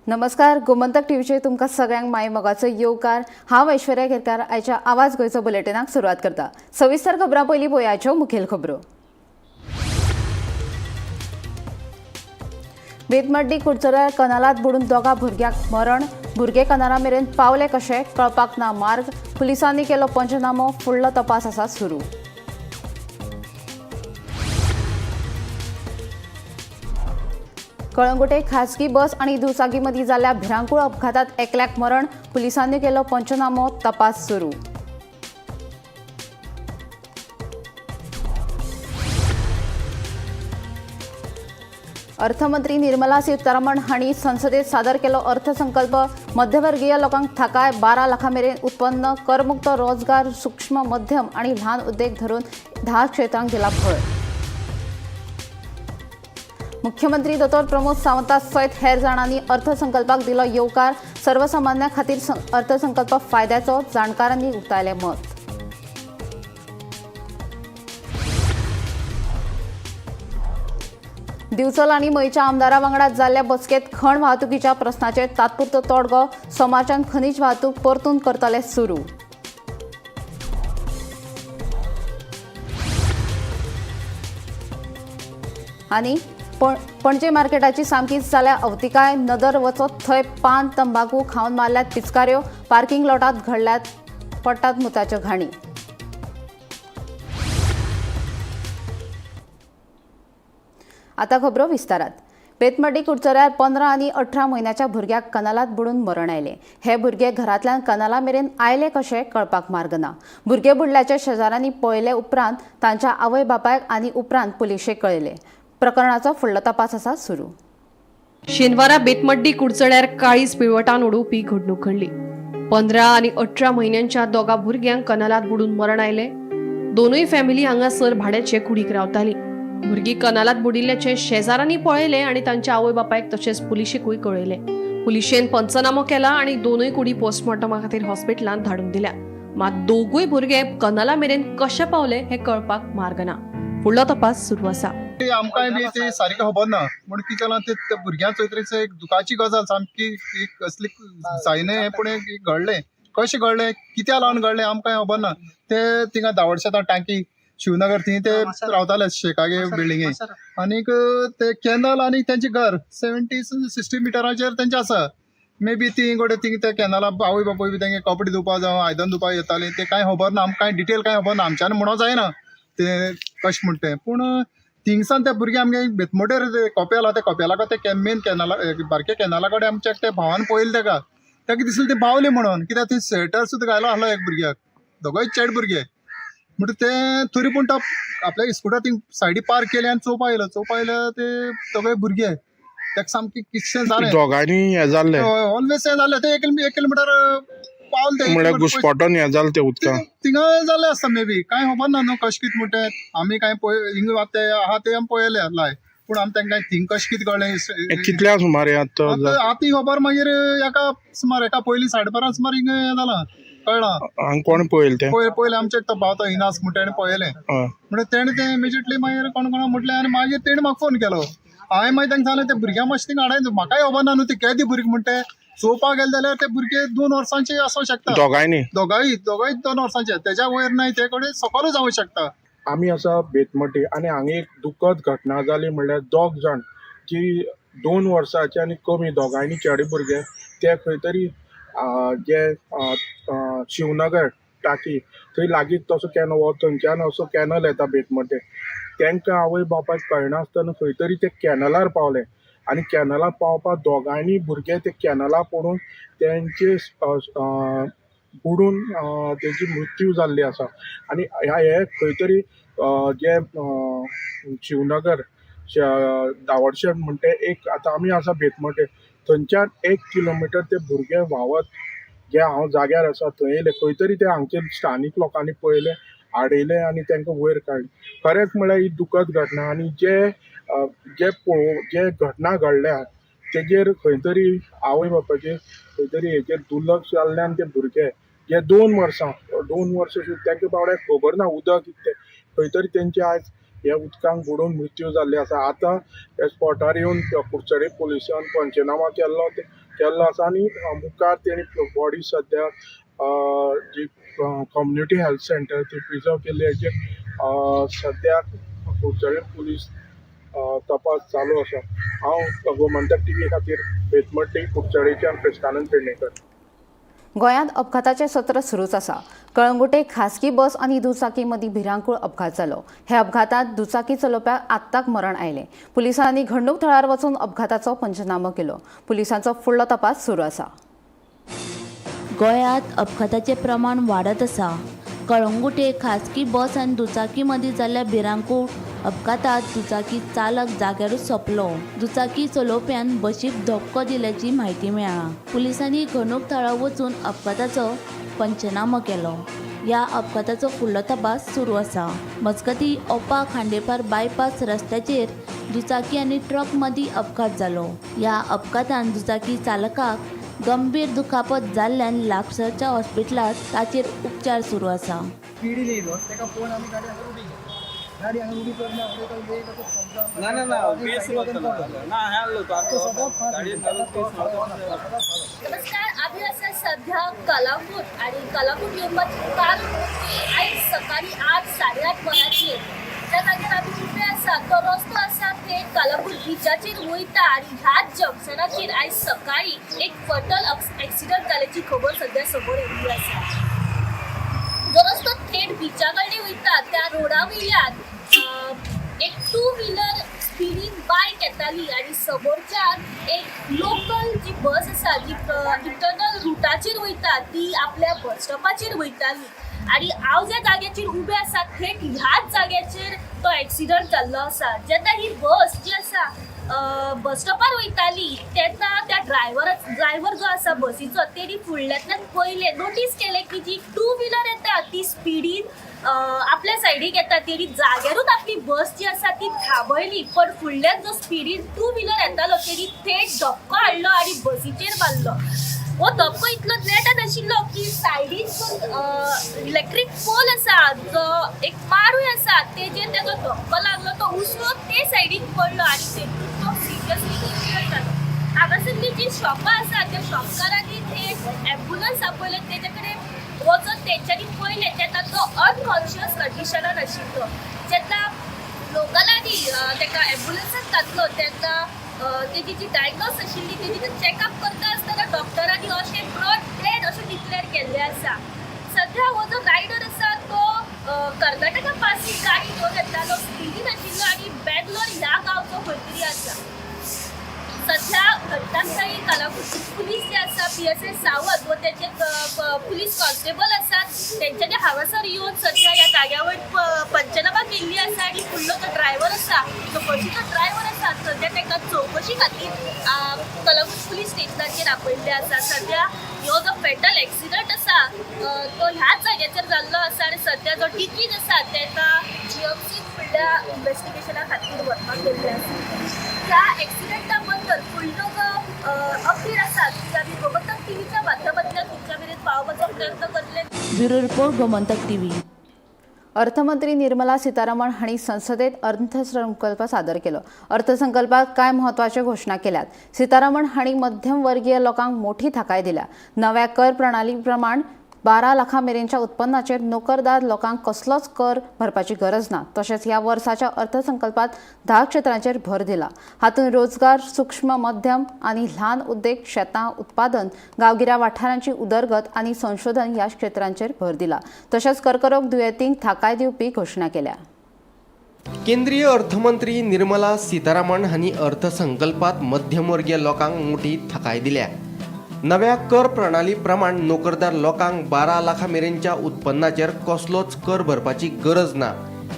नमस्कार, गोमंतक टीव्हीचेर तुमकां सगळ्यांक माय मोगाचो येवकार. हांव ऐश्वर्या केरकार आयच्या आवाज गोंयचो बुलेटिनाक सुरवात करता. सविस्तर खबरां पयलीं पळोवयाच्यो मुखेल खबरो. बेतमड्डी कुडचड्यार कनालात बुडून दोगा भुरग्यांक मरण. भुरगे कनाला मेरेन पावले कशे कळपाक ना मार्ग. पुलिसांनी केलो पंचनामो, फुडलो तपास आसा सुरू. कळंगुटे खासगी बस आणि दुचाकी मदीं जाल्ल्या भिरांकूळ अपघातात एकल्याक मरण. पुलिसांनी केलो पंचनामो, तपास सुरू. अर्थमंत्री निर्मला सीतारामन हांणी संसदेत सादर केलो अर्थसंकल्प. मध्यवर्गीय लोकांक थाकाय, 12 लाखां मेरेन उत्पन्न, करमुक्त रोजगार, सूक्ष्म, मध्यम आणि ल्हान उद्देग धरून 10 क्षेत्रांक दिला भर. मुख्यमंत्री दोतोर प्रमोद सावंता सयत हेर जाणांनी अर्थसंकल्पाक दिलो येवकार. सर्वसामान्यां खातीर अर्थसंकल्प फायद्याचो, जाणकारांनी उक्तायलें मत. दिवचल आनी मयच्या आमदारा वांगडा जाल्ल्या बसकेत खण वाहतुकीच्या प्रस्नाचेर तात्पुरतो तोडगो. सोमारच्यान खनीज वाहतूक परतून करतले सुरू. आनी पणजे मार्केटाची सामकीच जाल्या अवतिकाय. नदर वचत थंय पान तंबाकू खावन मारल्यात पिचकाऱ्यो. पार्किंग लॉटात घडल्यात पडटात मुताच्यो घाणी. आता खबरो विस्तारात. बेतमड्डी कुडचड्यार 15 आनी 18 म्हयन्याच्या भुरग्याक कनालात बुडून मरण आयलें. हे भुरगे घरांतल्यान कनाला मेरेन आयले कशे कळपाक मार्ग ना. भुरगे बुडल्याच्या शेजाऱ्यांनी पळयले उपरांत तांच्या आवय बापायक आनी उपरांत पुलिशेक कळयले. प्रकरणाचो फुडलो तपास आसा सुरू. शेनवारा बेतमड्डी कुडचड्यार काळीज पिळवटान उडोवपी घडणूक घडली. 15 आनी 18 म्हयन्यांच्या दोगा भुरग्यांक कनालात बुडून मरण आयलें. दोनूय फॅमिली हांगासर भाड्याचे कुडीक रावताली. भुरगीं कनालात बुडिल्ल्याचें शेजारांनी पळयलें आनी तांच्या आवय बापायक तशेंच पुलिशेकूय कळयलें. पुलिशेन पंचनामो केला आनी दोनूय कुडी पोस्टमॉर्टमा खातीर हॉस्पिटलांत धाडून दिल्या. मात दोगूय भुरगे कनाला मेरेन कशे पावले हें कळपाक मार्ग ना. फुडलो तपास सुरू आसा. आमकांय बी ती सारकी खबर ना पूण कितें जालां ते भुरग्यांक चोयतरीच एक दुखाची गजाल सामकी, एक असली जायना पूण एक घडलें. कशें घडलें, कित्याक लागून घडलें आमकांय खबर ना. ते थिंगा दावडशेता टांकी शिवनगर थंय ते रावताले शेकागे बिल्डिंगे आनीक ते कॅनल आनी तेंचें घर 70-60 मिटराचेर तेंचें आसा. मे बी ती गोडे थिंग ते कॅनला आवय बापूय बी तेंगे कपडे धुवपा जावं आयदन धुवपा येतालीं. ते कांय खबर ना आमकां, कांय डिटेल कांय खबर ना, आमच्यान म्हणो जायना ते कशें म्हणटा तें. पूण थिंगसान ते भुरगे आमगे बेतमोटेर कोपेल आहा, त्या कोपेला ते मेन कॅनला बारके कॅनला कडेन आमच्या त्या भावान पळयलें तेका, तेका दिसलें ते बावले म्हणून, कित्याक ती स्वेटर सुद्दां घायलो आसलो एक भुरग्याक, दोगोय चेड भुरगे. म्हणटा ते तरी पूण तो आपल्या स्कुटर थिंग सायडी पार्क केली आनी चोवपा येयलो. चोवपा येयलो ते दोगोय भुरगे तेका सामकें कितशें जालें. दोगांनी हें जाल्लें ऑलवेज हें जालें ते एक किलोमिटर पावले ते. म्हळ्यार घुस्पटोन हें जालें तें उदकां थिंगा जालें आसता मे बी, कांय खबर ना न्हू कशें कितें म्हणटा तें. आमी कांय पळय हिंगा ते आहा ते आमी पळयले लाय, पूण आमी तांकां थिंग कशें कितें कळ्ळें कितल्या सुमार हें आतां आतां खबर मागीर एका सुमार एका पयलीं 12:30 सुमार हिंगा हें जालां कळ्ळां. हांगा कोण पळयलें तें? पयलें आमचें एक तो भाव तो इनास म्हणटा तेणें पळयलें. म्हणटा तेणें तें इमिजिएटली मागीर कोण कोणा म्हटलें आनी मागीर तेणें म्हाका फोन केलो. हांवें मागीर तांकां सांगलें ते भुरग्यांक मातशें थिंगा हाडाय, म्हाकाय खबर ना न्हू ते केदे भुरगे म्हणटा. चोवपाक गेले जाल्यार ते भुरगे 2 वर्सांचे आसूंक शकता. दोगांयनी दोगांय 2 वर्सांचे, तेज्या वयर नाही, ते कडेन सकलूय जावंक शकता. आमी आसा बेतमड्डी आनी हांगा एक दुखद घटना जाली. म्हणल्यार दोग जाण जी 2 वर्सांचे आनी कमी दोगांयनी चेडे भुरगे ते खंय तरी जे शिवनगर टाकी थंय लागींच तसो कॅनल हो थंयच्यान असो कॅनल येता बेतमड्डे. तांकां आवय बापायक कळनासतना खंय तरी ते कॅनलार पावले आनी कॅनलार पावपाक दोगांयनी भुरगे ते कॅनला पडून तेंचे बुडून तेजी मृत्यू जाल्ली आसा. आनी हे खंय तरी जे शिवनगर दावडशेट म्हणटे एक आतां आमी आसा बेतमड्डे थंयच्यान 1 किलोमिटर ते भुरगे व्हांवत जे हांव जाग्यार आसा थंय येयले. खंय तरी ते हांगचे स्थानीक लोकांनी पळयलें, हाडयलें आनी तांकां वयर काडलें. खरेंच म्हळ्यार ही दुखद घटना आनी जे जे जे घटना घडल्या तेजेर खंय तरी आवय बापायचेर खंय तरी हेजेर दुर्लक्ष जाल्ल्यान ते भुरगे जे 2 वर्सां 2 वर्सां सुद्दां तांकां बावड्याक खबर ना उदक कितें तें, खंय तरी तेंचे आयज ह्या उदकांत बुडून मृत्यू जाल्ले आसा. आतां ह्या स्पॉटार येवन कुडचडे पुलिसान पंचनामा केल्लो केल्लो आसा आनी मुखार तेणी बॉडी सद्या जी कम्युनिटी हेल्थ सेंटर ती प्रिजर्व केल्ली हेचेर सद्या कुडचडें पुलीस तपास चालू आसा. हांव गोमंतक टीव्ही खातीर बेतमड्डी कुडचडेच्यान कृष्णानंद पेडणेकर. गोंयांत अपघाताचें सत्र सुरूच आसा. कळंगुटे खासगी बस आनी दुचाकी मदीं भिरांकूळ अपघात जालो. हे अपघातांत दुचाकी चलोवप्याक आत्ताक मरण आयलें. पुलिसांनी घडणूक थळार वचून अपघाताचो पंचनामो केलो. पुलिसांचो फुडलो तपास सुरू आसा. गोंयांत अपघाताचें प्रमाण वाडत आसा. कळंगुटे खासगी बस आनी दुचाकी मदीं जाल्ल्या भिरांकूळ अपघातांत दुचाकी चालक जाग्यारूच सोंपलो. दुचाकी चलोवप्यान बशीक धपको दिल्याची म्हायती मेळ्ळा. पुलिसांनी घडणूक थळार वचून अपघाताचो पंचनामो केलो. ह्या अपघाताचो फुडलो तपास सुरू आसा. मजगतीं ओपा खांडेपार बायपास रस्त्याचेर दुचाकी आनी ट्रक मदीं अपघात जालो. ह्या अपघातान दुचाकी चालकाक गंभीर दुखापत जाल्ल्यान लागसरच्या हॉस्पिटलांत ताचेर उपचार सुरू आसा. स्पिडीन येयलो ताका पळोवन आमी गाडी हांगा उबी केली. गाडी हांगा उबी करना फुडें ना ना ना बेस ना हाडलो तो गाडयेन घालून बेस. नमस्कार, आम्ही असा सध्या कलांगूट आणि कलांगूट येवपाची कारण म्हणजे आयज सकाळी 8 साडे 8 वरांचेर ज्या जाग्यार आमी उबे आसा तो रस्तो आसा ते कलांगूट बिचाचेर वयता आनी ह्याच जंक्शनाचेर आयज सकाळी एक फटल एक्सिडंट जाल्याची खबर सध्या समोर येयल्ली आसा. जो रस्तो थेट बिचा कडेन वयता त्या रोडा वयल्यान एक टू व्हिलर स्पिडीन बायक येताली आनी समोरच्यान एक लोकल जी बस आसा जी इंटरनल रुटाचेर वयता ती आपल्या बस स्टॉपाचेर वयताली आनी हांव ज्या जाग्याचेर उबें आसा थेट ह्याच जाग्याचेर तो एक्सिडंट जाल्लो आसा. जेन्ना ही बस जी आसा बस स्टॉपार वयताली तेन्ना त्या ड्रायव्हर जो आसा बसीचो तेणी फुडल्यांतल्यान पयलें नोटीस केलें की जी टू व्हिलर येता ती स्पिडीन आपल्या सायडीक येता. तेणी जाग्यारूच आपली बस जी आसा ती थांबयली, पण फुडल्यान जो स्पिडीन टू व्हिलर येतालो तेणी थेट धपको हाडलो आनी बसीचेर मारलो. हो धपको इतलो नेटान आशिल्लो की सायडीन जो इलेक्ट्रीक पोल आसा जो एक मारूय आसा तेजेर तेजो धपको लागलो, तो उसळून ते सायडीन पडलो आनी तेतून तो सिरियसली इंजर्ड जालो. हांगासरली जी शॉपां आसा त्या शॉपकारांनी थेट एम्बुलन्स आपयले, तेजे कडेन वचून तेंच्यांनी पळयलें तेन्ना तो अनकॉन्शियस कंडिशनान आशिल्लो. जेन्ना लोकलांनी तेका एम्बुलन्सान घातलो तेन्ना तेजी जी डायग्नोस आशिल्ली तेजी चॅकअप करता आसतना डॉक्टरांनी अशें ब्रॉड डेड अशें डिक्लेअर केल्लें आसा. सध्या हो जो रायडर आसा तो कर्नाटका पासींग गाडी घेवन येतालो, स्पिडीन आशिल्लो आनी बेंगलोर ह्या गांवचो खंय तरी आसा. सध्या घटनास्थळी कलाकुची पुलीस जे आसा PSI Sawant व तेचे पुलीस कॉन्स्टेबल आसात तेंच्यांनी हांगासर येवन सध्या ह्या जाग्यावर पंचनामा केल्ली आसा आनी फुडलो जो ड्रायव्हर आसा जो बसीचो ड्रायव्हर आसा सध्या ताका चवकशी खातीर कलाकुची पुलीस स्टेशनाचेर आपयल्ले आसा. सध्या ह्यो जो फेटल एक्सिडंट आसा तो ह्याच जाग्याचेर जाल्लो आसा आनी सध्या जो डिकीज आसा ताका GMC फुडल्या इन्वेस्टिगेशना खातीर व्हरपाक गेल्ले आसा. ह्या एक्सिडंटा बद्दल फुडलो जो अपडेट आसा ती आमी गोमंतक टीव्हीच्या माध्यमांतल्यान तुमच्या मेरेन पावोवपाचो प्रयत्न करतले. Bureau report, Gomantak TV. अर्थमंत्री निर्मला सीतारामन हांणी संसदेत अर्थसंकल्प सादर केलो. अर्थसंकल्पात कांय म्हत्वाच्यो घोशणा केल्यात. सीतारामन हांणी मध्यमवर्गीय लोकांक मोठी थाकाय दिल्या. नव्या कर प्रणाली प्रमाण 12 लाखां मेरेनच्या उत्पन्नाचेर नोकरदार लोकांक कसलोच कर भरपाची गरज ना. तशेंच ह्या वर्साच्या अर्थसंकल्पात 10 क्षेत्रांचेर भर दिला. हातूंत रोजगार, सूक्ष्म, मध्यम आनी ल्हान उद्देग, शेतां उत्पादन, गांवगिऱ्या वाठारांची उदरगत आनी संशोधन ह्या क्षेत्रांचेर भर दिला. तशेंच कर्करोग दुयेंतींक थाकाय दिवपी घोशणा केल्या. केंद्रीय अर्थमंत्री निर्मला सीतारामन हांणी अर्थसंकल्पात मध्यमवर्गीय लोकांक मोठी थाकाय दिल्या. नव्या कर प्रणाली प्रमाण नोकरदार लोकांक 12 लाखां मेरेनच्या उत्पन्नाचेर कसलोच कर भरपाची गरज ना.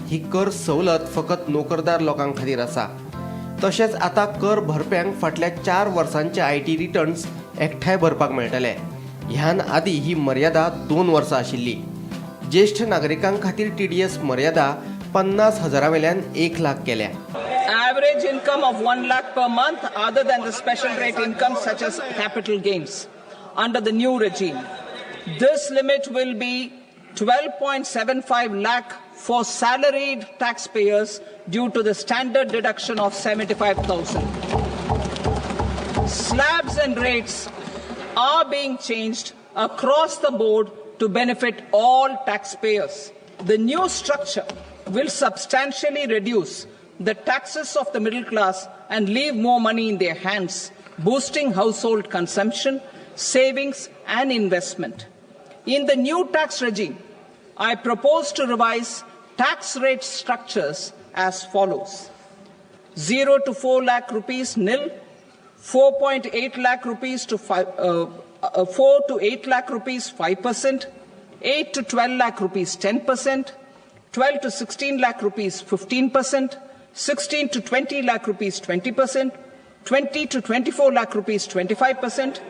ही कर सवलत फकत नोकरदार लोकां खातीर आसा. तशेंच आतां कर भरप्यांक फाटल्या 4 वर्सांचे IT returns एकठांय भरपाक मेळटले. ह्यान आदीं ही मर्यादा 2 वर्सां आशिल्ली. ज्येश्ठ नागरिकां खातीर TDS मर्यादा 50,000 वेल्यान 1 लाख केल्या. Average income of 1 lakh per month other than the special rate income such as capital gains under the new regime. This limit will be 12.75 lakh for salaried taxpayers due to the standard deduction of 75,000. Slabs and rates are being changed across the board to benefit all taxpayers. The new structure will substantially reduce the taxes of the middle class and leave more money in their hands, boosting household consumption, savings, and investment. In the new tax regime, I propose to revise tax rate structures as follows: 0 to 4 lakh rupees nil, 4.8 lakh rupees to 5, 4 to 8 lakh rupees 5%, 8 to 12 lakh rupees 10%, 12 to 16 lakh rupees 15%, 16 to 20 lakh rupees 20%, 20 to 24 lakh rupees 25%,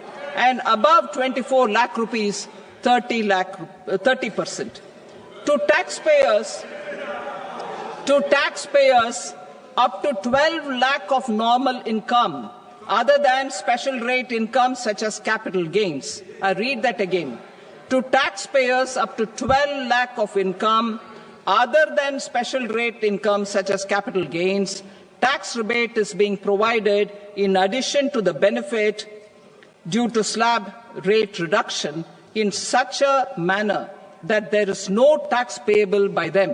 and above 24 lakh rupees 30%. To taxpayers up to 12 lakh of normal income, other than special rate income such as capital gains. I read that again. To taxpayers up to 12 lakh of income, other than special rate income such as capital gains, tax rebate is being provided in addition to the benefit due to slab rate reduction in such a manner that there is no tax payable by them.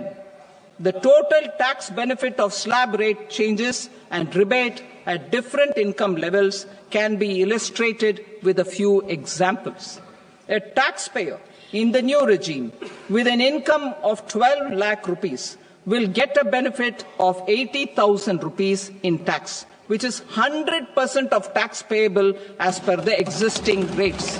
The total tax benefit of slab rate changes and rebate at different income levels can be illustrated with a few examples. A taxpayer in the new regime with an income of 12 lakh rupees will get a benefit of 80,000 rupees in tax, which is 100% of tax payable as per the existing rates.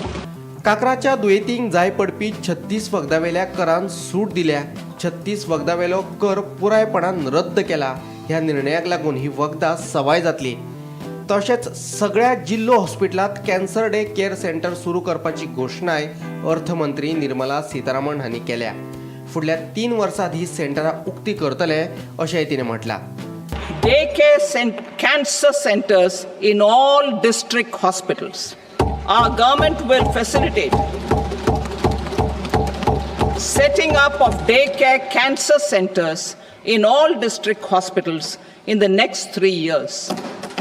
काकराच्या दुयेंतींक जाय पडपी 36 वखदावेल्या करान सूट दिल्या. 36 वखदावेलो कर पुरायपणान रद्द केला. ह्या निर्णयाक लागून ही वखदां सवाय जातली. तशेंच सगळ्या जिल्लो हॉस्पिटलांत कॅन्सर डे केअर सेंटर सुरू करपाची घोशणाय अर्थमंत्री निर्मला सीतारामन हांणी केल्या. फुडल्या 3 वर्सांत ही सेंटरां उक्ती करतले अशेंय तिणें म्हटलां. Day care cancer centers in all district hospitals. Our government will facilitate setting up of daycare cancer centers in all district hospitals in the next 3 years.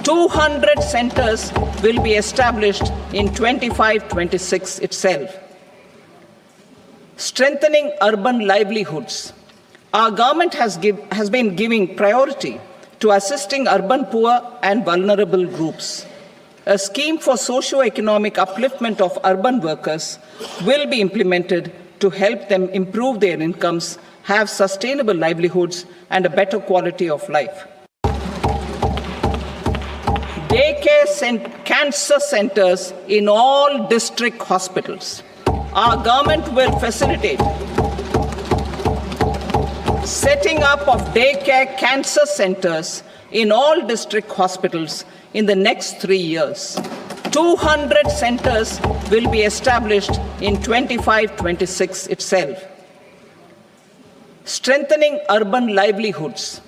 200 centers will be established in 25-26 itself. Strengthening urban livelihoods. Our government has been giving priority to assisting urban poor and vulnerable groups. A scheme for socio-economic upliftment of urban workers will be implemented to help them improve their incomes, have sustainable livelihoods, and a better quality of life. Daycare cancer centers in all district hospitals. Our government will facilitate setting up of daycare cancer centers in all district hospitals in the next 3 years. 200 centers will be established in 25-26 itself. Strengthening urban livelihoods.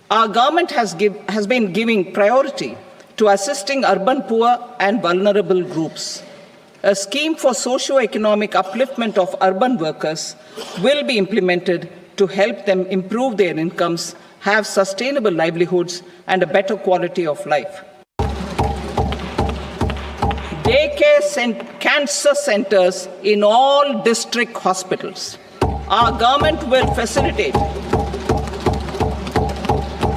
Our government has been giving priority to assisting urban poor and vulnerable groups. A scheme for socio-economic upliftment of urban workers will be implemented to help them improve their incomes, have sustainable livelihoods, and a better quality of life. Daycare cancer centers in all district hospitals. Our government will facilitate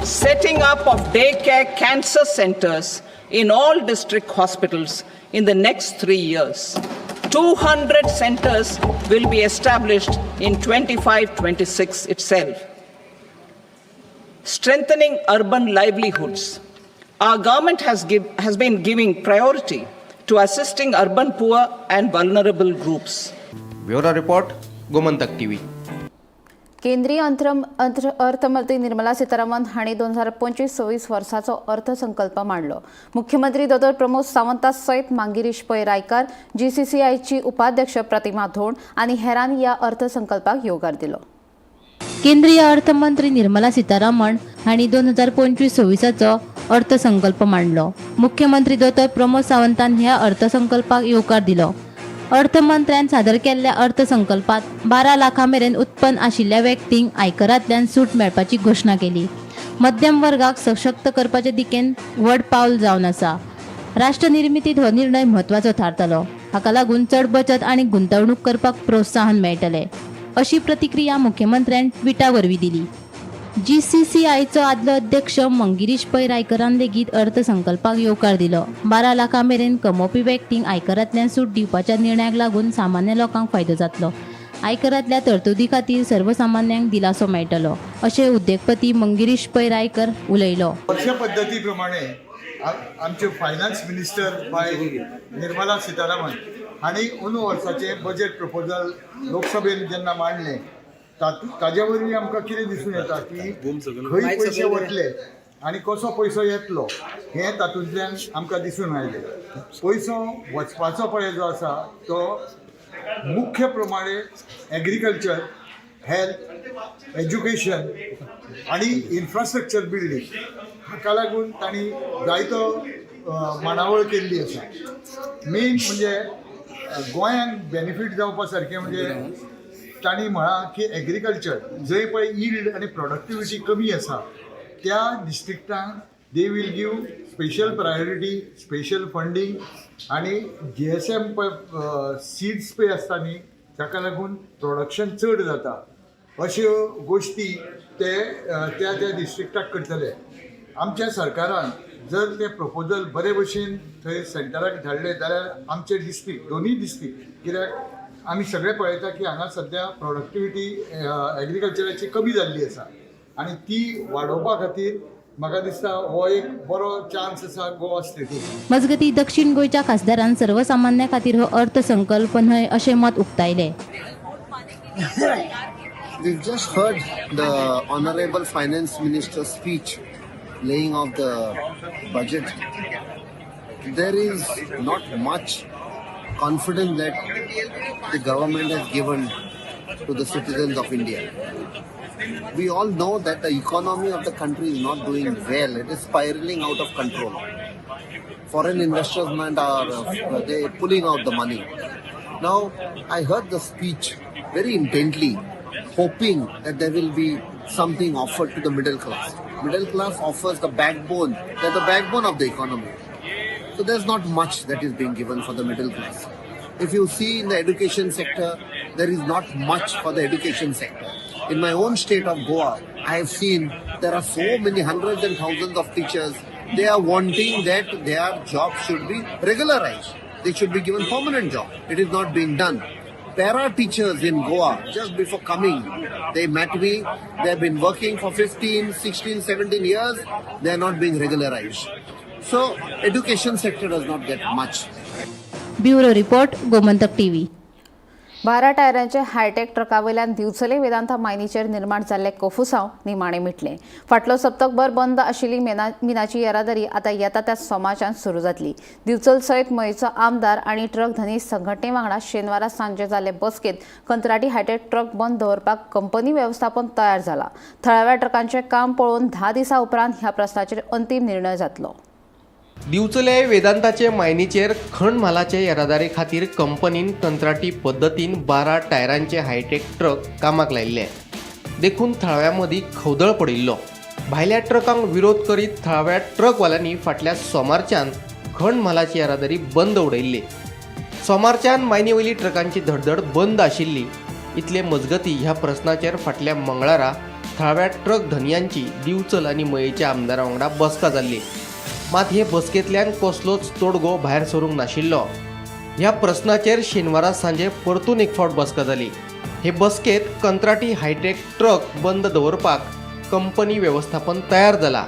setting up of daycare cancer centers in all district hospitals in the next 3 years. 200 centers will be established in 25-26 itself. Strengthening urban livelihoods. Our government has been giving priority to assisting urban poor and vulnerable groups. Bureau report, Gomantak TV. केंद्रीय अर्थमंत्री निर्मला सीतारामन हांणी 2025-26 वर्साचो अर्थसंकल्प मांडलो. मुख्यमंत्री दोतोर प्रमोद सावंता सयत मांगिरीश पै रायकार, जीसीसीआयची उपाध्यक्ष प्रतिमा धोंड आनी हेरांनी ह्या अर्थसंकल्पाक येवकार दिलो. केंद्रीय अर्थमंत्री निर्मला सीतारामन हांणी 2025-26 अर्थसंकल्प मांडलो. मुख्यमंत्री दोतोर प्रमोद सावंतान ह्या अर्थसंकल्पाक येवकार दिलो. अर्थमंत्र्यान सादर केल्ल्या अर्थसंकल्पात 12 लाखां मेरेन उत्पन्न आशिल्ल्या व्यक्तींक आयकरांतल्यान सूट मेळपाची घोशणा केली. मध्यम वर्गाक सशक्त करपाचे दिकेन व्हड पावल जावन आसा. राष्ट्रनिर्मितीत हो निर्णय म्हत्वाचो थारतलो. हाका लागून चड बचत आनी गुंतवणूक करपाक प्रोत्साहन मेळटलें, अशी प्रतिक्रिया मुख्यमंत्र्यान ट्विटा वरवीं दिली. जीसीसीआयचो आदलो अध्यक्ष मंगिरीश पै रायकरान लेगीत अर्थसंकल्पाक येवकार दिलो. 12 लाखां मेरेन कमोवपी व्यक्तींक आयकरांतल्यान सूट दिवपाच्या निर्णयाक लागून सामान्य लोकांक फायदो जातलो. आयकरांतल्या तरतुदी खातीर सर्वसामान्यांक दिलासो मेळटलो, अशें उद्देगपती मंगिरीश पै रायकर उलयलो. वर्ष पद्दती प्रमाणे आमचे फायनान्स मिनिस्टर बाय निर्मला सीतारामन हांणी अंदू वर्साचें बजेट प्रपोजल लोकसभेन जेन्ना मांडलें, ताजे वरवीं आमकां कितें दिसून येता की खंय पयशे वतले आनी कसो पयसो येतलो हें तातूंतल्यान आमकां दिसून आयलें. पयसो वचपाचो पळय जो आसा तो मुख्य प्रमाणे एग्रीकल्चर, हेल्थ, एज्युकेशन आनी इन्फ्रास्ट्रक्चर बिल्डींग हाका लागून तांणी जायतो मांडावळ केल्ली आसा. मेन म्हणजे गोंयांक बेनिफीट जावपा सारकें म्हणजे तांणी म्हळां की एग्रीकल्चर जंय पळय यिल्ड आनी प्रोडक्टिविटी कमी आसा त्या डिस्ट्रिक्टांक they will give special priority, special funding आनी जीएसएम पळय सीड्स पळय आसता न्ही, ताका लागून प्रोडक्शन चड जाता, अश्यो गोश्टी ते त्या त्या डिस्ट्रिक्टाक करतले. आमच्या सरकारान जर तें प्रपोजल बरे भशेन थंय सेंटराक धाडलें जाल्यार आमचे डिस्ट्रिक्ट, दोनूय डिस्ट्रिक्ट, कित्याक आमी सगळे पळयता की हांगा सद्या प्रोडक्टिविटी एग्रीकल्चराची कमी जाल्ली आसा आनी ती वाडोवपा खातीर म्हाका दिसता हो एक बरो चान्स आसा गोवा स्टेटीक. मजगती, दक्षिण गोंयच्या खासदारान सर्वसामान्या खातीर हो अर्थसंकल्प न्हय अशें मत उक्तायलें. We've just heard the Honorable Finance Minister's speech laying off the budget. There is not much confidence that the government has given to the citizens of India. We all know that the economy of the country is not doing well. It is spiraling out of control. Foreign investment are they pulling out the money. Now, I heard the speech very intently, hoping that there will be something offered to the middle class. Middle class offers the backbone, they're the backbone of the economy. So there's not much that is being given for the middle class. If you see in the education sector, there is not much for the education sector. In my own state of Goa, I have seen there are so many hundreds and thousands of teachers. They are wanting that their job should be regularized. They should be given permanent job. It is not being done. Para teachers in Goa, just before coming, they met me. They have been working for 15, 16, 17 years. They are not being regularized. So, education sector does not get much. Bureau report, Gomantak TV. 12 टायरांचे hi-tech ट्रकावयल्यान दिवचले वेदांता मायनीचेर निर्माण जाल्ले कोफुसांव निमाणे मिटले. फाटलो सप्तकभर बंद आशिल्ली मिनाची येरादारी आतां येता त्या सोमारच्यान सुरू जातली. दिवचल सयत मयेचो आमदार आनी ट्रक धनी संघटने वांगडा शेनवारा सांजे जाल्ले बसकेत कंत्राटी हायटेक ट्रक बंद दवरपाक कंपनी वेवस्थापन तयार जाला. थळाव्या ट्रकांचें काम पळोवन 10 दिसां उपरांत ह्या प्रस्नाचेर अंतीम निर्णय जातलो. दिवचले वेदांताचे मायनीचेर खण म्हालाचे येरादारी खातीर कंपनीन कंत्राटी पद्दतीन 12 टायरांचे हायटेक ट्रक कामाक लायिल्ले. देखून थळाव्या मदीं खवदळ पडिल्लो. भायल्या ट्रकांक विरोध करीत थळाव्या ट्रकवाल्यांनी फाटल्या सोमारच्यान खण म्हालाची येरादारी बंद उडयल्ली. सोमारच्यान मायनी वयली ट्रकांची धडधड बंद आशिल्ली. इतले मजगती ह्या प्रस्नाचेर फाटल्या मंगळारा थळाव्या ट्रक धनयांची दिवचल आनी मयेच्या आमदारा वांगडा बसका जाल्ली. मात हे बसकेंतल्यान कसलोच तोडगो भायर सरूंक नाशिल्लो. ह्या प्रस्नाचेर शेनवारा सांजे परतून एक फावट बसका जाली. हे बसकेत कंत्राटी हायटेक ट्रक बंद दवरपाक कंपनी वेवस्थापन तयार जाला.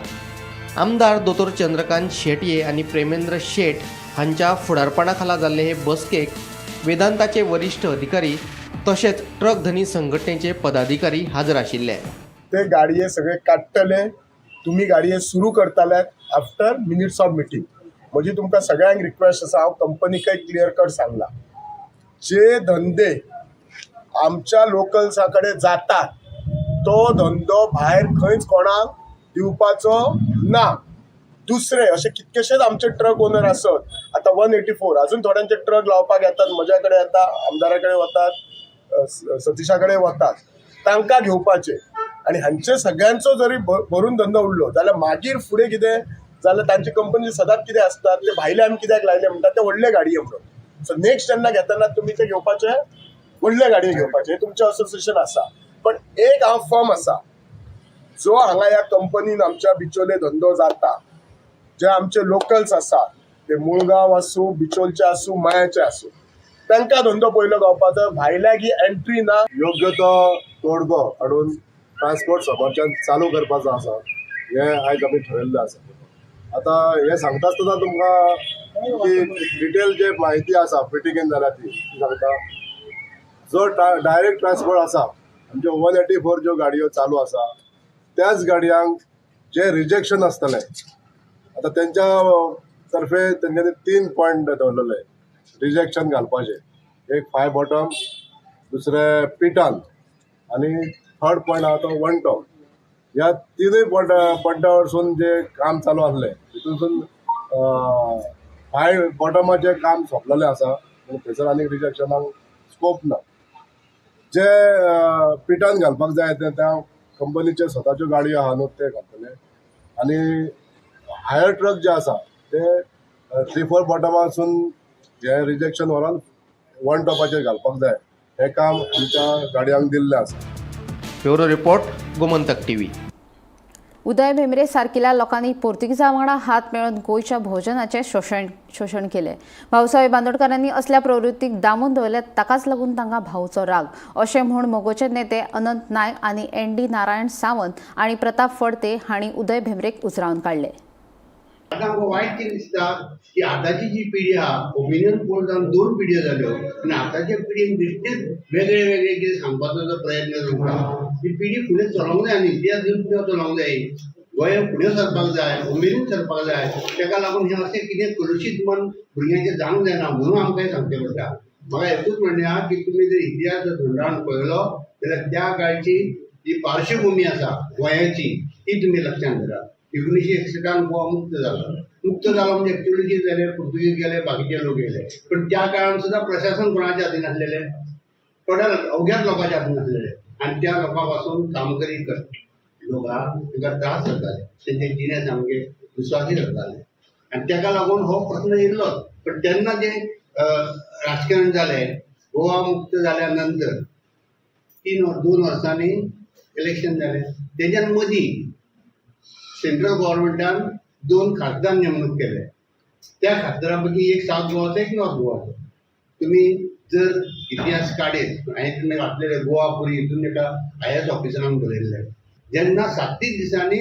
आमदार दोतोर चंद्रकांत शेटये आनी प्रेमेंद्र शेट हांच्या फुडारपणा खाला जाल्ले हे बसकेक वेदांताचे वरिश्ठ अधिकारी तशेंच ट्रक धनी संघटनेचे पदाधिकारी हाजर आशिल्ले. ते गाडये सगळे काडटले. तुमी गाडये सुरू करताले आफ्टर मिनिट्स ऑफ मिटींग. म्हजी तुमकां सगळ्यांक रिक्वेस्ट आसा, हांव कंपनीकय क्लियर कट सांगला, जे धंदे आमच्या लोकल्सा कडेन जातात तो धंदो भायर खंयच कोणाक दिवपाचो ना. दुसरे अशे कितकेशेच आमचे ट्रक ओनर आसत. आतां 184 अजून थोड्यांचे ट्रक लावपाक येतात, म्हज्या कडेन येता, आमदारा कडेन वतात, सतीशा कडेन वतात, तांकां घेवपाचे. आनी हांचे सगळ्यांचो जरी भरून धंदो उरलो जाल्यार मागीर फुडें कितें जाल्यार तांची कंपनी सदांच कितें आसता, ते भायले आमी कित्याक लायले म्हणटात, ते व्हडले गाडये म्हणून. सो नेक्स्ट जेन्ना घेतना तुमी ते घेवपाचे, व्हडले गाडये घेवपाचे, हे तुमचें असोसिएशन आसा. पण एक हांव फर्म आसा, जो हांगा ह्या कंपनीन आमच्या बिचोले धंदो जाता, जे आमचे लोकल्स आसा, ते मुळगांव आसूं, बिचोलचे आसूं, मायाचे आसूं, तांकां धंदो पयलो गावपाचो, भायल्याक ही एंट्री ना. योग्य तो तोडगो हाडून ट्रान्सपोर्ट सदरच्यान चालू करपाचो आसा, हें आयज आमी ठरयल्लें आसा. आतां हें सांगता आसतना तुमकां की डिटेल जे म्हायती आसा मिटिंगेन जाल्या ती सांगता. जो डायरेक्ट ट्रान्सपोर्ट आसा आमच्यो 184 ज्यो गाडयो चालू आसा, त्याच गाडयांक जे रिजेक्शन आसतलें, आतां तेंच्या तर्फे तेंच्यांनी 3 पॉयंट दवरलेले रिजेक्शन घालपाचें. एक 5 बॉटम, दुसरें पिटान, आनी थर्ड पॉयंट आहा तो 1 टॉप. ह्या तिनूय पॉयंटा वरसून जे काम चालू आसलें तितूनसून 5 बॉटमाचें काम सोंपलेलें आसा, म्हणून थंयसर आनीक रिजेक्शनाक स्कोप ना. जे पिटान घालपाक जाय ते त्या कंपनीचे स्वताच्यो गाडयो आहा न्हू ते घालतले, आनी हायर ट्रक जे आसा ते 3-4 बॉटमासून हे रिजेक्शन व्हरोन 1 टॉपाचेर घालपाक जाय, हें काम आमच्या गाडयांक दिल्लें आसा. Bureau report, Gomantak TV. Uday Bhembre सारकिल्या लोकांनी पोर्तुगीजा वांगडा हात मेळोवन गोंयच्या भोवजनाचें शोशण केलें. भाऊसाहेब बांदोडकारांनी असल्या प्रवृत्तीक दामून दवरले, ताकाच लागून तांकां भाऊचो राग अशें म्हूण मगोचे नेते अनंत नायक आनी एन.डी. नारायण सावंत आनी प्रताप फडते हांणी उदय भेंब्रेक उजरावन काडले. आतां आमकां वायट कितें दिसता की आतांची जी पिढी आहा, ओपिनियन पोल जावन 2 पिढयो जाल्यो आनी आतांच्या पिढयेन बेश्टेच वेगळे वेगळे कितें सांगपाचो जो प्रयत्न जाता, ही पिढी फुडें चलोवंक जाय आनी इतिहास घेवन फुडें चलोवंक जाय, गोंय फुडें सरपाक जाय, उमेदीन सरपाक जाय. ताका लागून हें अशें कितें कलुशीत मन भुरग्यांचें जावंक जायना म्हणून आमकां हें सांगचें पडटा. म्हाका एकूच म्हणणें आहा की तुमी जर इतिहास जर थंडावन पळयलो जाल्यार त्या काळची जी पार्श्वभुमी आसा गोंयाची ती तुमी लक्षांत धरात. 1961 गोवा मुक्त जालो. मुक्त जालो म्हणजे एक्चुअली कितें जालें, पुर्तुगीज गेले, बाकीचे लोक गेले, पण त्या काळान सुद्दां प्रशासन कोणाच्या हातीन आसलेलें, थोड्या अवघ्याच लोकांच्या हातीन आसलेलें आनी त्या लोकां पासून कामकरी लोक आहा तांकां त्रास जाताले, तेंचे जिणे सामके दुस्वासी जाताले आनी ताका लागून हो प्रस्न येयल्लोच. पण तेन्ना जें राजकारण जालें, गोवा मुक्त जाल्या नंतर 2 वर्सांनी इलेक्शन जालें, तेज्या मदीं सेंट्रल गव्हर्मेंटान 2 खासदार नेमणूक केले. त्या खासदारां पैकी एक सावथ गोवाचो, एक नॉर्थ गोवाचो. तुमी जर इतिहास काडीत, हांवें तुमी वाचलेले गोवा पुरी हितून एका आय.ए.एस. ऑफिसरान बरयल्लें, जेन्ना 7 दिसांनी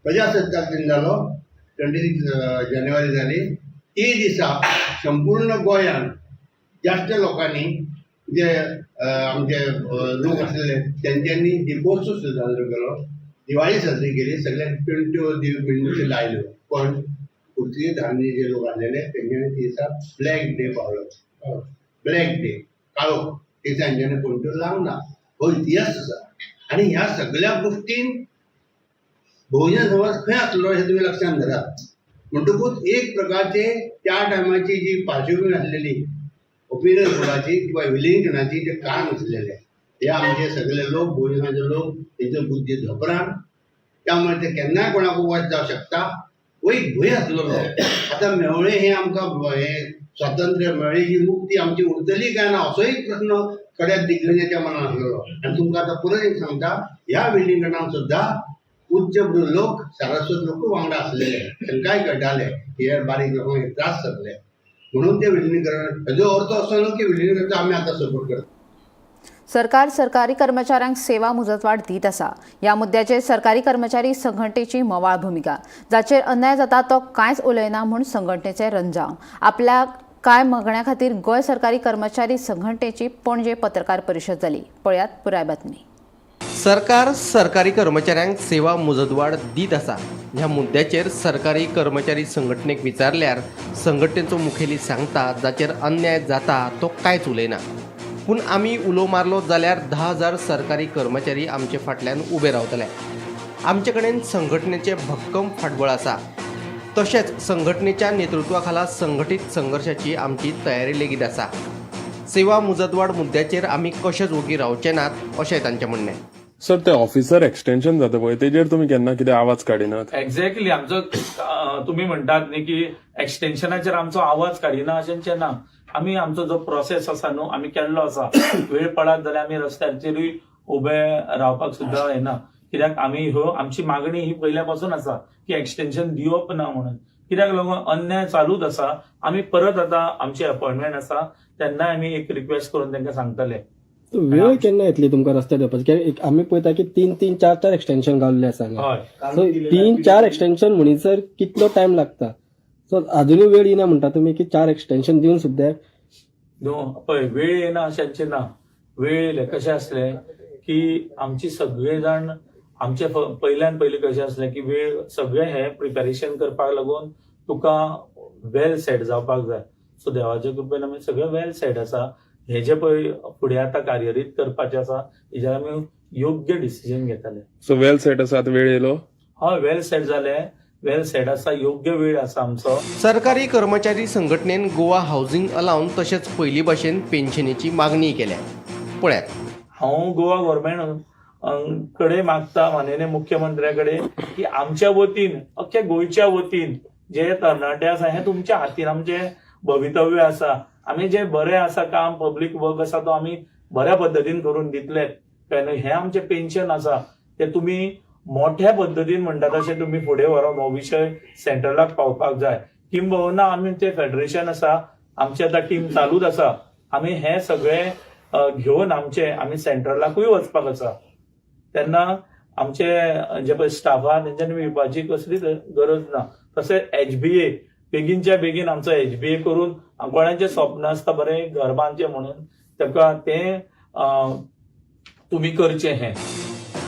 प्रजासत्ताक दिन जालो, 26 जानेवारी जाली, ती दिसा संपूर्ण गोंयांत जास्त लोकांनी जे आमचे लोक आसलेले तेंच्यांनी दिपोत्सव साजरो केलो, दिवाळी साजरी केली, सगळ्यांक पेंट्यो मेणबत्ती लायल्यो. पण पुर्तुगेज धार्मी जे लोक आसलेले तेंच्यांनी ती दिसा ब्लॅक डे पावलो, ब्लॅक डे काळो दिसा तेंच्यांनी पणट्यो लावंक ना. हो इतिहास आसा आनी ह्या सगळ्या गोश्टीन बहुजन समाज खंय आसलो हें तुमी लक्षांत धरात. म्हणटकूच एक प्रकारचे त्या टायमाची जी पार्श्वभूमी आसलेली ओपिनियन पोलाची किंवा विलिनीकरणाची ते कारण आसलेले, हे आमचे सगळे लोक बहुजनाचे लोक तेंच्यो बुद्धी धोपरान, त्यामुळे ते केन्नाय कोणाक वश जावं शकता हो एक भंय आसलेलो. आतां मेवळें हें आमकां हें स्वातंत्र्य मेळ्ळें, ही मुक्ती आमची उरतली काय ना असो एक प्रस्न थोड्या दिग्गजाच्या मनान आसलेलो. आनी तुमकां आतां परत एक सांगता, ह्या विलिनीकरणान सुद्दां उच्च लोक सारस्वत लोक वांगडा आसलेले, तांकांय कळटालें हे बारीक लोकांक हे त्रास जातले म्हणून ते विलिनीकरण. हेजो अर्थ असो न्हू की विलिनीकरणाचो आमी आतां सपोर्ट करता. सरकार सरकारी कर्मचाऱ्यांक सेवा मुजतवाढ दीत आसा. ह्या मुद्द्याचेर सरकारी कर्मचारी संघटनेची मवाळ भुमिका, जाचेर अन्याय जाता तो कांयच उलयना म्हूण संघटनेचे रंजाव. आपल्या कांय मागण्या खातीर गोंय सरकारी कर्मचारी संघटनेची पणजे पत्रकार परिशद जाली. पळयात पुराय बातमी. सरकार सरकारी कर्मचाऱ्यांक सेवा मुजतवाढ दीत आसा ह्या मुद्द्याचेर सरकारी कर्मचारी संघटनेक विचारल्यार संघटनेचो मुखेली सांगता जाचेर अन्याय जाता तो कांयच उलयना, पूण आमी उलो मारलो जाल्यार 10,000 सरकारी कर्मचारी आमचे फाटल्यान उबे रावतले. आमचे कडेन संघटनेचें भक्कम फाटबळ आसा, तशेंच संघटनेच्या नेतृत्वा खाला संघटीत संघर्शाची आमची तयारी लेगीत आसा. सेवा मुजतवाड मुद्द्याचेर आमी कशेंच ओगी रावचे नात अशें तांचें म्हणणें. सर, ते ऑफिसर एक्सटेन्शन जाता पळय, तेजेर तुमी केन्ना कितें आवाज काडिनात? एक्झॅक्टली, आमचो तुमी म्हणटात न्ही की एक्सटेन्शनाचेर आमचो आवाज काडिना अशेंचें ना. आमी आमचो जो प्रोसेस आसा न्हू, आमी केल्लो आसा. वेळ पडत जाल्यार आमी रस्त्याचेरूय उबे रावपाक सुद्दां येना, कित्याक आमी ह्यो आमची मागणी ही पयल्या पासून आसा की एक्सटेन्शन दिवप ना म्हणून, कित्याक लागून अन्याय चालूच आसा. आमी परत आतां आमची अपॉयंटमेंट आसा, तेन्ना आमी एक रिक्वेस्ट करून तांकां सांगतले. वेळ केन्ना येतली तुमकां रस्त्यार देंवपाची? कित्याक आमी पळयता की तीन तीन चार चार एक्सटेन्शन गावल्ले आसा. सो 3-4 एक्सटेन्शन म्हणीसर कितलो टायम लागता? सो अजुनूय वेळ येना म्हणटा तुमी की 4 एक्सटेन्शन दिवन सुद्दां? न्हू, पळय, वेळ येना अशेंचें ना. वेळ येयले कशें आसलें की आमची सगळे जाण आमचे पयल्यान पयलीं कशें आसलें की वेळ सगळें हें प्रिपेरेशन करपाक लागून तुका वेल सेट जावपाक जाय. सो देवाच्या कृपेन आमी सगळे वेल सेट आसा. हे जे पळय फुडें आतां कार्यरीत करपाचें आसा, हेजेर आमी योग्य डिसिजन घेतले. सो वेल सेट आसा, आतां वेळ येयलो? हय, वेल सेट जाले, वेल सेट आसा, योग्य वेळ आसा आमचो. सरकारी कर्मचारी संघटनेन गोवा हावसिंग अलावन्स तशेंच पयलीं भाशेन पेन्शनेची मागणी केल्या. पळयात. हांव गोवा गव्हर्मेंट कडेन मागता, माननीय मुख्यमंत्र्या कडेन, की आमच्या वतीन, अख्ख्या गोंयच्या वतीन जे तरणाटे आसा, हे तुमच्या हातीन आमचे भवितव्य आसा. आमी जे बरें आसा काम, पब्लीक वर्क आसा, तो आमी बऱ्या पद्दतीन करून दितले. हें आमचें पेन्शन आसा ते तुमी मोठ्या पद्दतीन म्हणटा तशें तुमी फुडें व्हरोन हो विशय सेंट्रलाक पावपाक जाय. किंबहुना आमी ते फेडरेशन आसा, आमची आतां टीम चालूच आसा. आमी हे सगळे घेवन आमचे आमी सेंट्रलाकूय वचपाक आसा. तेन्ना आमचे जे पळय स्टाफ आहा तेंच्यांनी भिवपाची कसलीच गरज ना. तशें एचबीए बेगीनच्या बेगीन आमचो एचबीए करून कोणाचें स्वप्न आसता बरें घर बांदचें म्हणून, ताका तें तुमी करचें हें.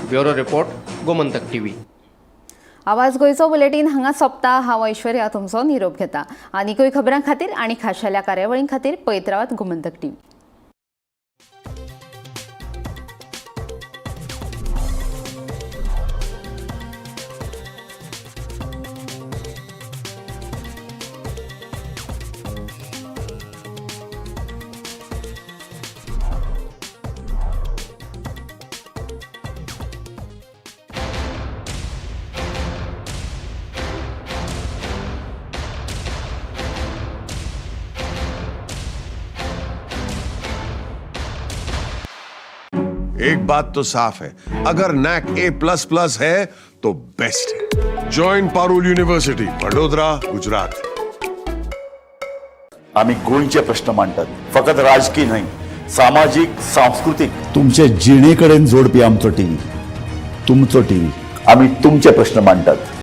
Bureau report, Gomantak TV. आवाज गोंयचो बुलेटीन हांगा सोंपता. हांव ऐश्वर्या तुमचो निरोप घेता. आनीकूय खबरां खातीर आनी खाशेल्या कार्यावळीं खातीर पळयत रावात गोमंतक टीव्ही. एक बात तो साफ है, अगर नैक A++ है तो बेस्ट है। Join Parul university, Vadodara, Gujarat. आमी गोंयचे प्रश्न मांडटात, फकत राजकीय न्हय, सामाजीक, सांस्कृतीक, तुमचे जिणे कडेन जोडपी आमचो टीव्ही, तुमचो टीव्ही. आमी तुमचे प्रश्न मांडटात.